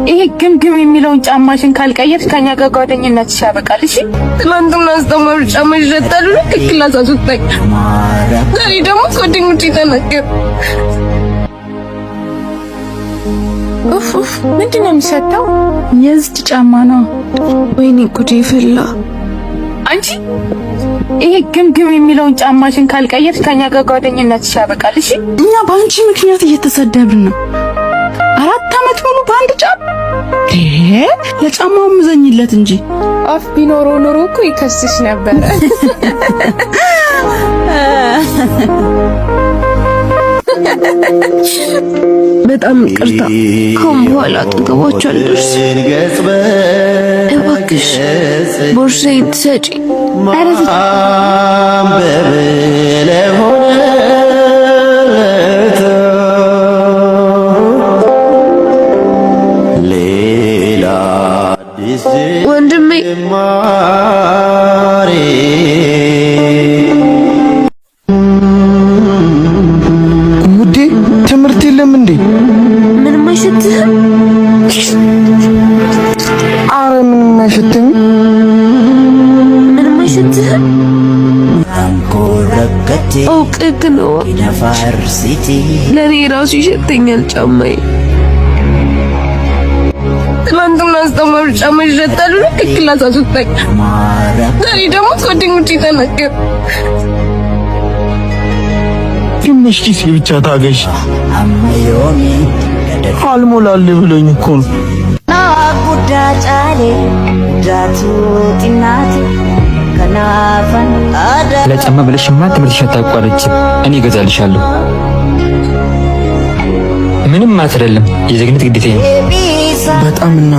ይሄ ግምግም የሚለውን ጫማሽን ካልቀየርሽ ከኛ ጋር ጓደኝነትሽ ያበቃል። እሺ። ትናንትና አስተማሪ ጫማ ይሸጣሉ ከ class አስወጣኝ። ዛሬ ደግሞ ጓደኞቼ ተናገሩ። ኡፍ ኡፍ፣ ምንድን ነው የሚሸተው? የዝች ጫማ ነው። ወይኔ ጉዴ ፈላ። አንቺ፣ ይሄ ግምግም የሚለውን ጫማሽን ካልቀየርሽ ከኛ ጋር ጓደኝነትሽ ያበቃል። እሺ። እኛ በአንቺ ምክንያት እየተሰደብን ነው። 4 ዓመት ሙሉ በአንድ ጫማ፣ ለጫማው ምዘኝለት እንጂ። አፍ ቢኖረው ኖሮ እኮ ይከስሽ ነበር። በጣም ይቅርታ። ካሁን በኋላ አጠገባቸው አልደርስም። እባክሽ ቦርሳዬን ትሰጪኝ? ኧረ። ወንድሜ። ውዴ፣ ትምህርት የለም እንዴ? ምንም አይሸትህም? አረ ምንም አይሸትም። ምንም አይሸትህም? አውቀህ ነው። ለእኔ ራሱ ይሸተኛል ጫማዬ። ትናንትና አስተማሪ ጫማ ይሸጣሉ ከ class አስወጣኝ። ዛሬ ደግሞ ጓደኞቼ ተናገሩ። ትንሽ ጊዜ ብቻ ታገሽ። አልሞላል ብሎኝ እኮ ነው። ለጫማ ብለሽማ ትምህርትሽን አታቋርጪ። እኔ እገዛልሻለሁ። ምንም ማለት አይደለም። የዜግነት ግዴታዬ ነው። በጣም እና